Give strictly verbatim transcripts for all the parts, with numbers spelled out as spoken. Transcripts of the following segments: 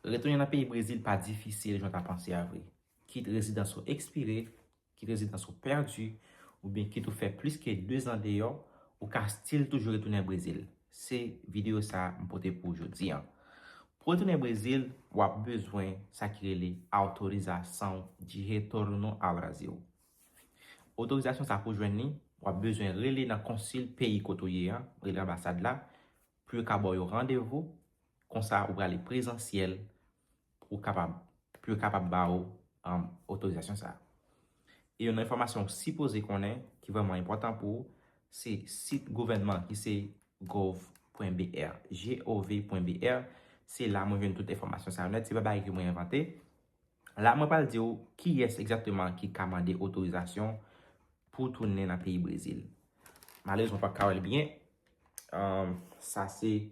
Retounen nan peyi Brezil pa difisil jan w ta panse a vre. Kit rezidans ou ekspire, kit rezidans ou pèdi, oubyen kit ou fè plis ke de zan deyò, ou ka still toujou retounen Brezil. Se videyo sa a m pote pou ou jodi a. Pou retounen Brezil, w ap bezwen sa ki rele Autorização de Retorno ao Brasil. Otorizasyon sa pou jwenn li, w ap bezwen rele nan konsil peyi kote w ye a, rele anbasad la, pou yo ka ba w yon randevou, konsa ou prale prezansyèl pou w kapab, pou yo kapab ba w um, otorizasyon sa. E yon enfòmasyon ou sipoze konnen ki vrèman enpòtan pou ou, se sit gouvènman ki se gov.br, G O V.br. Se la mwen jwenn tout enfòmasyon sa yo nèt, se pa bagay ke mwen envante. La mwen pral di w kiyès egzakteman ki ka mande otorizasyon pou tounen nan peyi Brezil. Malerezman, pa ka wè l byen. Um, sa se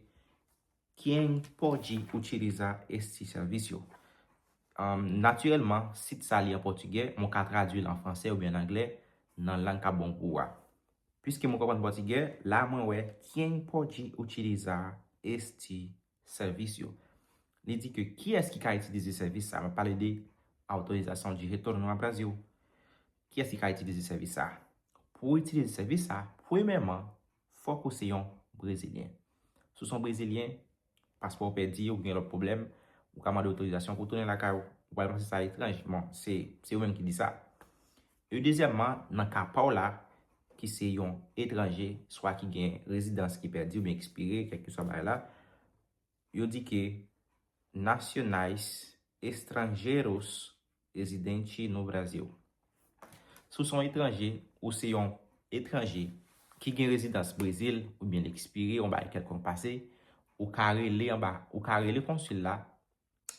Quem pode utilizar este serviço? Um, natirèlman, sit sa li an pòtigè, mwen ka tradui l an fransè oubyen an anglè, nan lang k ap bon pou ou a. Piske mwen konprann pòtigè, la mwen wè quem pode utilizar este serviço. Li di ke kiyès ki ka itilize sèvis sa? M ap pale de Autorização de Retorno ao Brasil. Kiyès ki ka itilize sèvis sa? Pou w itilize sèvis sa, premyèman, fòk ou se yon Brezilyen. Si w se yon Brezilyen, paspò w pèdi, ou gen lòt pwoblèm, ou ka mande otorizasyon pou w tounen lakay ou. Ou pral panse sa etranj. Bon, se, se ou menm ki di sa. E dezyèmman, nan ka pa w la, ki se yon etranje, swa ki gen rezidans ki pèdi oubyen ekspire, kèlkeswa bagay la, yo di ke nacionais estrangeiros residente no Brasil. Si w se yon etranje, ou se yon etranje ki gen rezidans Brezil oubyen l ekspire, yon bagay kèlkonk pase, ou ka rele anba, ou ka rele konsil la,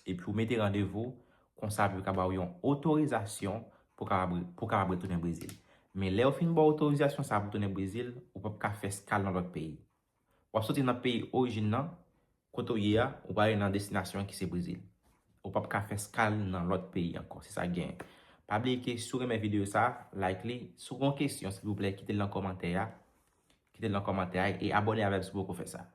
epi ou mete randevou, konsa pou yo ka ba w yon otorizasyon pou w kapab, pou w kapab retounen Brezil. Men lè yo fin ba w otorizasyon sa pou tounen Brezil, ou p ap ka fè eskal nan lòt peyi. W ap soti nan peyi orijin nan, kote w ye a, ou prale nan destinasyon ki se Brezil. Ou p ap ka fè eskal nan lòt peyi ankò, se sa k genyen. Pa bliye ke si w renmen videyo sa, like li. Si w gen yon kesyon, silvouplè, kite l nan kòmantè a. Kite l nan kòmantè a e abòne avè m si w poko fè sa.